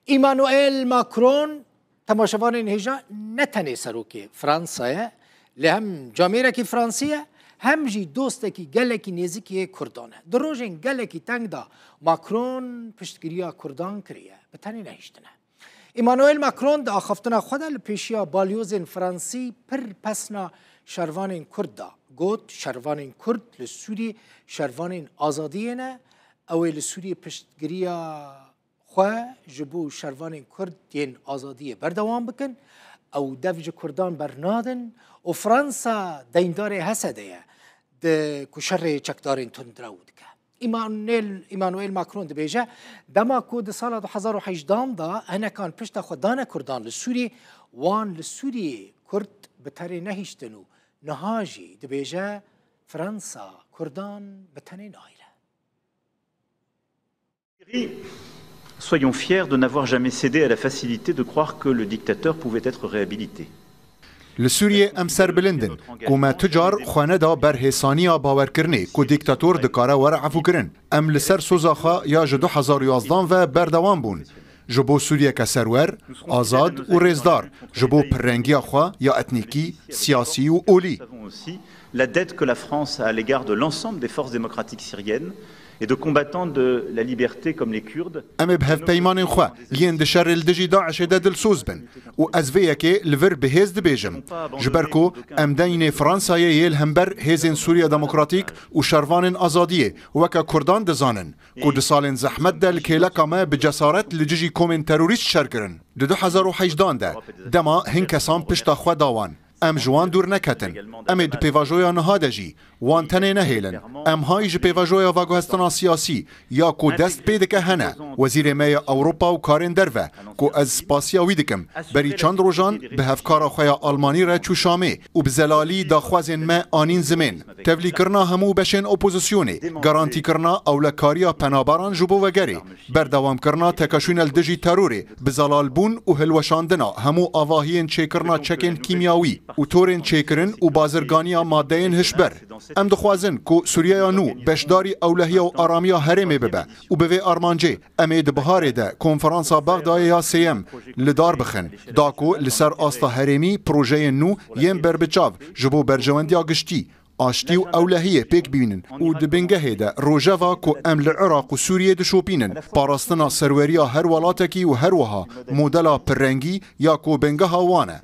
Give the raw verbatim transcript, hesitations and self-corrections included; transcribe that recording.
Emmanuel Macron, temaşevanên hêja, ne tenê serokê Fransa ye, lê hem camêrekî Fransî ye, hem jî dostekî gelekî nêzîk yê Kurdan e. Di rojên gelekî teng de Macron piştgiriya Kurdan kiriye, bi tenê nehiştine. Emmanuel Macron di axaftina xwe de li pêşiya balyozên Fransî pir pesna şervanên Kurd da. Got, şervanên Kurd li Sûriyê şervanên azadiyê ne, ew ê li Sûriyê piştgiriya xwe ji bo şervanên Kurd yên azadiyê berdewam bikin. Ew dev ji Kurdan bernadin û Fransa deyndarê H S D ye di ku şerê çekdarên tundrew dike. Emmanuel, Emmanuel Macron dibêje, dema ku di sala du hezar û hejdehan de hinekan pişta xwe dane Kurdan li Sûriyê, wan li Sûriyê Kurd bi tenê nehiştin û niha jî dibêje, Fransa Kurdan bi tenê nahêle. Soyons fiers de n'avoir jamais cédé à la facilité de croire que le dictateur pouvait être réhabilité. Li Sûriyê em serbilind in ku me tu car xwe neda ber hêsaniya bawerkirinê ku dîktator dikare were efûkirin. Em li ser soza xwe ya ji du hezar û yazdehan ve berdewam bûn. Ji bo Sûriyeke serwer, azad û rêzdar, ji bo pirrengiya xwe ya etnîkî, siyasî û olî. La dette que la France a à l'égard de l'ensemble des forces démocratiques syriennes et de combattants de la liberté comme les Kurdes. Em ê bi hevpeymanên xwe yên di şerê li dijî DAIŞê de dilsoz bin û ez vê yekê li vir bi hêz dibêjim. Ji ber ku em deynê Fransayê yê li hember hêzên Sûriya Demokratîk û şervanên azadiyê weke Kurdan dizanin ku di salên zehmet de li kêleka me bi cesaret li dijî komên terorîst şer kirin. Di du hezar û hejdehan de dema hin kesan pişta xwe da wan. Em ji wan dûr neketin. Em ê di pêvajoya niha de jî wan tenê nehêlin. Em hay ji pêvajoya veguhestina siyasî ya ku dest pê dike hene. Wezîrê me ya Ewropa û karên derve ku ez spasiya wî dikim, berî çend rojan bi hevkara xwe ya Almanî re çû Şamê û bi zelalî daxwazên me anîn zimên. Tevlîkirina hemû beşên opozisyonê, garantîkirina ewlekariya penaberan ji bo vegerê, berdewamkirina tekeşûna li dijî terorê, bi zelalbûn û hilweşandina hemû avahiyên çêkirina çekên kîmyawî û torên çêkirin û bazirganiya madeyên hişber. Em dixwazin ku Sûriyeya nû beşdarî ewlehiya û aramiya herêmê bibe û bi vê armancê em ê di biharê de konferansa Bexdayê ya sêyem li dar bixin, da ku li ser asta herêmî projeyên nû yên berbiçav ji bo berjewendiya giştî, aştî û ewlehiyê pêk bînin û di bingehê de rojeva ku em li Iraq û Sûriyê dişopînin, parastina serweriya her welatekî û her wiha modela pirrengî ya ku bingeha wan e.